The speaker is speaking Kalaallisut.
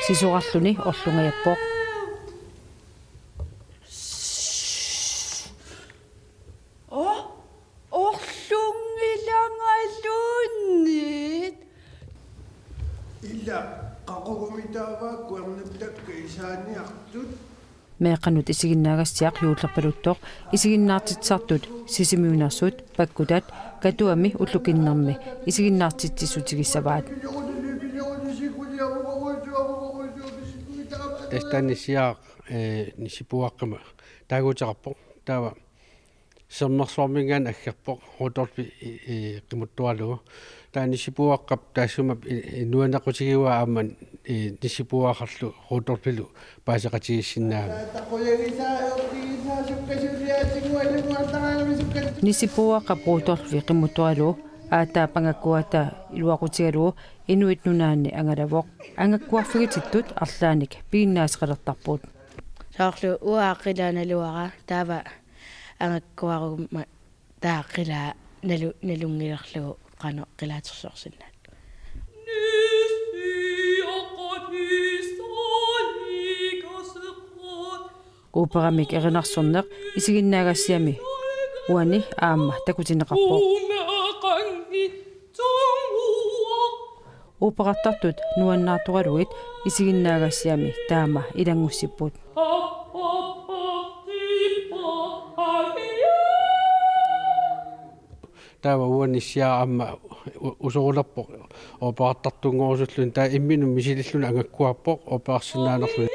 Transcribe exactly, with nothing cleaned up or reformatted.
Sisorarluni orlungajappoq. Oh, orlungilangaluunniit. Ila qaqugumitaavaa kuernuttakka isaaniartut. Meeqqanut isiginnaagassiaq juullerpaluttoq isiginnaartitsisartut Sisimiuneersut Pakkutat Katuami ullukinnermi isiginnaartitsissutigissavaat. Tassa taanna nissiaaq, eh, nissipuuaqqamut taaguuteqarpoq. Taava Sermersuarminngaanniit aggerpoq Rudolfi, eh, eh, qimuttuaralugu. Taava nissipuuaqqap taassuma, eh, eh, nuannequtigivaa aamma, eh, nissipuuaqqallu Rudolfilu paaseqatigiissinnaagami. Nissipuuaqqap Rudolfi qimuttuaralugu aataap angakkuata iluaqutigalugu Inuit Nunaanni angalavoq. Angakkuarfigitittut arlaannik piginnaaseqalertarput. Soorlu uanga qilaa naluara taava angakkuaruma taava qilaa nalu-, nalunngilerlugu qanoq qilaatersorsinnaallugu. Operamik erinarsorneq isiginnaagassiami uani aamma takutinneqarpoq. Operartartut nuannaartoralugit isiginnaagassiami taama ilanngussipput. Taava uani nissiaaq aamma u-, usorulerpoq operartartunngorusulluni, taava imminut misililluni angakkuarpoq operarsinnaanerluni.